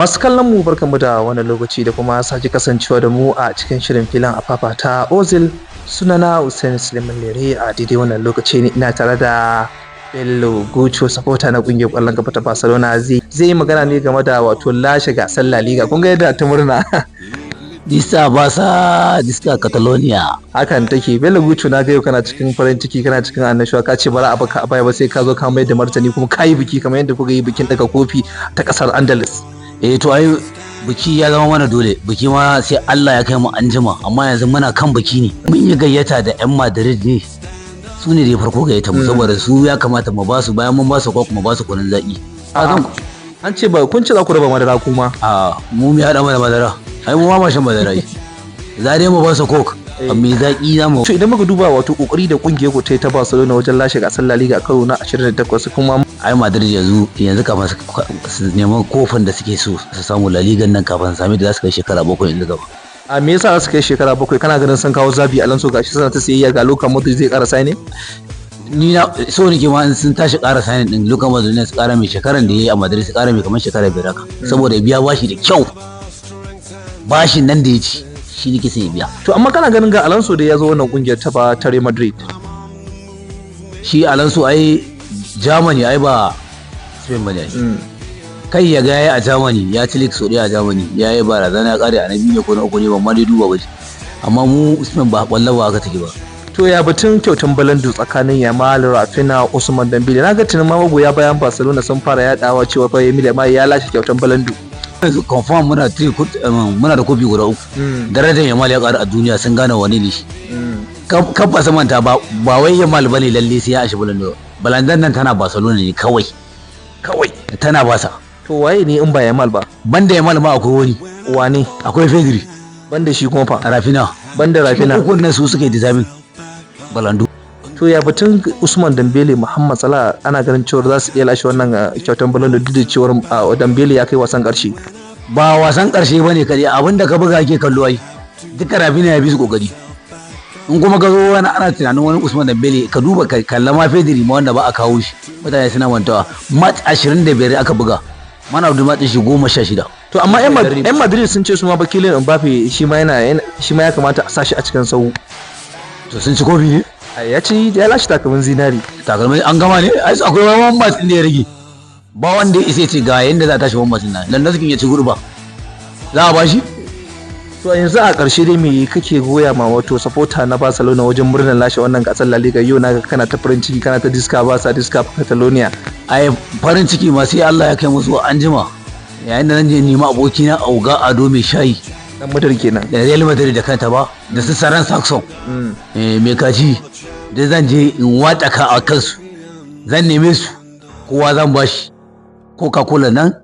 Masu kallon mu, barkanmu da wannan lokaci da kuma sake kasancewa da mu a cikin shirin filin a fafata Ozil. Sunana Hussein Suleiman Lere. A daidai wannan lokaci ne ina tare da Bello Gucho, supporter na kungiyar kwallon kafa ta Barcelona. Zai yi magana ne game da wato lashe gasar La Liga. Kun ga yadda ta murna. Visca Barca, Visca Catalonia. Hakan take. Bello Gucho, na ga yau kana cikin farin ciki, kana cikin annashuwa. Ka ce bara a baka a baya ba, sai ka zo ka mai da martani, kuma ka yi biki kamar yadda kuka yi bikin daga kofi ta kasar Andalus. Eh, to ai biki ya zama mana dole. Biki ma sai Allah ya kai mu anjima, amma yanzu muna kan biki ne. Mun yi gayyata da 'yan Madrid ne. Su ne da farko gayyata mu, saboda su ya kamata mu ba su, bayan mun ba su ko kuma ba su kunun zaki. An ce ba kun ce za ku raba madara kuma. A mu mu haɗa mana madara. Ai mu ma shan madara yi. Za dai mu ba su Coke. Mai zaki za mu. To, idan muka duba wato kokari da kungiyar ku ta yi ta Barcelona wajen lashe gasar La Liga a karo na 28 kuma. Ai Madrid yanzu kafin su neman kofin da suke so su samu La Liga nan, kafin su sami da za su kai shekara 7 yanzu gaba. A me yasa za su kai shekara 7? Kana ganin sun kawo Xabi Alonso, gashi suna ta sayayya, ga Luka Modric zai ƙara ne? Ni na so nake ma in sun tashi ƙara signing din Luka Modric ne, su ƙara mai shekaran da yayi a Madrid, su ƙara mai kamar shekara 5 haka, saboda ya biya bashi da kyau. Bashin nan da ya ci shi nake son ya biya. To, amma kana ganin ga Alonso da ya zo wannan kungiyar ta ba ta Real Madrid. Shi Alonso ai Germany, ai ba Spain bane ai. Kai ya ga yayi a Germany, ya ci league sau ɗaya a Germany, ya yi barazana, ya ƙare a na biyu ne ko na uku ne, ban ma dai duba ba. Amma mu Spain ba ƙwallo ba haka take ba. To, ya batun kyautan Ballon d'Or tsakanin Yamal, Raphinha, Usman Dembele? Na ga tunin ma magoya bayan Barcelona sun fara yadawa cewa fa Lamine Yamal ya lashe kyautan Ballon d'Or. Yanzu confirm muna muna da kofi guda uku. Darajar Yamal ya ƙaru a duniya, sun gane wane ne shi. Kan ba su manta ba, ba wai Yamal bane lalle sai ya ashi Ballon d'Or. Ballon d'Or nan tana Barcelona ne kawai. Kawai. Tana basa. To, waye ne in ba Yamal ba? Banda Yamal ma akwai wani. Wane? Akwai Pedri. Banda shi kuma fa? Raphinha. Banda Raphinha? Ukun nan su suke deserving Ballon d'Or. To, ya batun Usman Dembele, Muhammad Salah? Ana ganin cewar za su iya lashe wannan kyautan Ballon d'Or, duk da cewar Dembele ya kai wasan ƙarshe. Ba wasan ƙarshe bane kare, abinda ka buga ke kallo ai. Duka Raphinha ya bi su kokari. In kuma ka zo wani ana tunanin wani Usman Dembele, ka duba ka kalla ma Pedri ma wanda ba a kawo shi. Mutane suna mantawa. Match 25 aka buga. Man of the match shi 16. To, amma 'yan Madrid sun ce su ma Kylian Mbappe shi ma yana shi ma ya kamata a sa shi a cikin sahu. To, sun ci kofi ne? Ya ci, ya lashe takalmin zinari. Takalmin an gama ne? Ai akwai wani match din da ya rage. Ba wanda ya isa ce ga yanda za a tashi wani match nan. Lewandowski ya ci gudu ba. Za a bashi? To, yanzu a ƙarshe dai, me kake goya ma wato supporter na Barcelona wajen murnar lashe wannan gasar La Liga? Yau naga kana ta farin ciki, kana ta Visca Barca, Visca Catalonia. Ai farin ciki ma sai Allah ya kai musu anjima. Yayin da nan je nemi abokina Auga Ado mai shayi. Dan Madrid kenan. Da Real Madrid da kanta ba, da su Saran Saxon. Eh, mai kaji da zan je in wataka a kansu. Zan neme su, kowa zan bashi Coca-Cola nan.